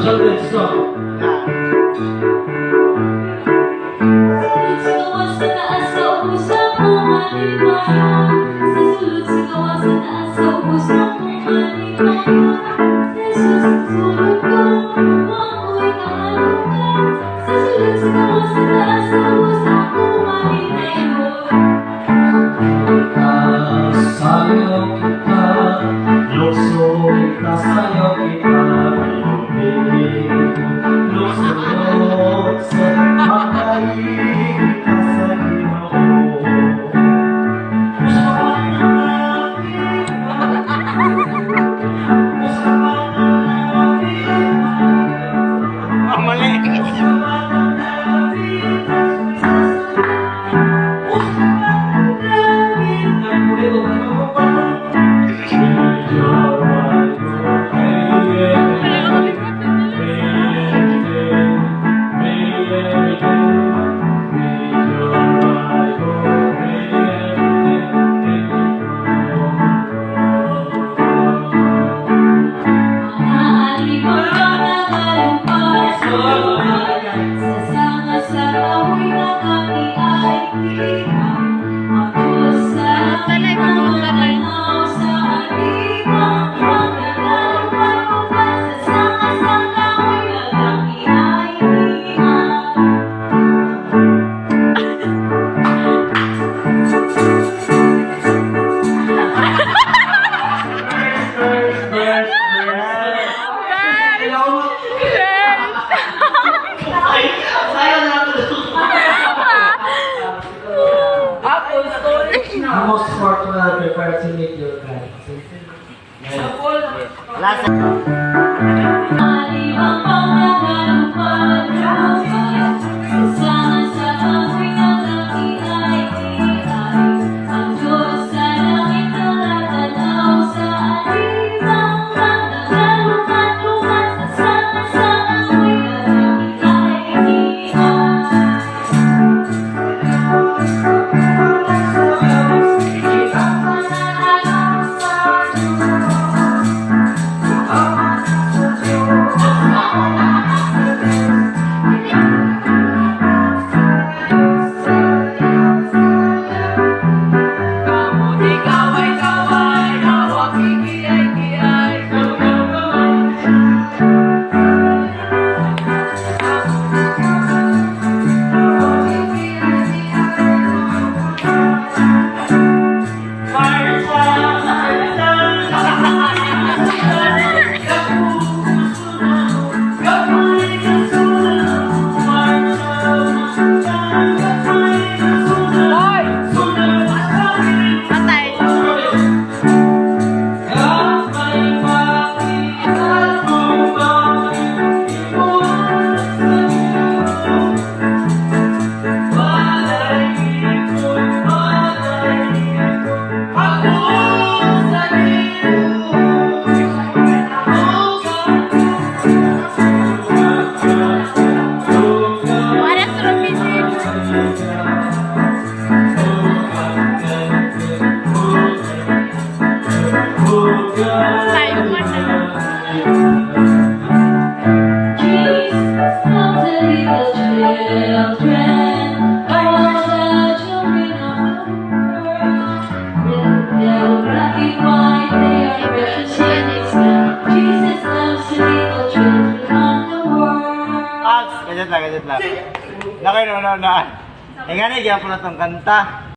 Children's song. Sa taas sa ubos akong halimayon. Sa sulod sigawan sa taas sa ubos akong halimayon. Sa Jesus sa sulod ko, mao'y kahadlukan. Sa sulod sigawan sa taas sa ubos akong halimayon. Sayo kita, lukso kita, sayo kita, lukso, lukso, makaig kita sa Ginoo. Usa Oh, mali. Mga nagalupad sa sanga sa kahoy nakakiay-kiay. Ang Diyos sa langit nagtanaw sa alimang nagagalupad-lupad sa sanga sa kahoy nakakiay-kiay. Most fortunate, prepare to meet your God. Last. Alimang pangagalupad-lupad sa sanga sa kahoy nakakiay-kiay. Ang Diyos sa langit nakatanaw sa alimang nagagalupad-lupad sa sanga sa kahoy nakakiay-kiay. Kamuti kaway kaway, hawak kikiyay kiyay, go go go. Hoy! Patay! Wala sa rumisin. Tayo man na. Jesus loves the little children, all the children of the world. Red, black and white, they are precious in His sight. Jesus loves the little children of the world. Ats, gadget lang, gadget lang. Nakay no no na. Nga na gyapon na tong kanta.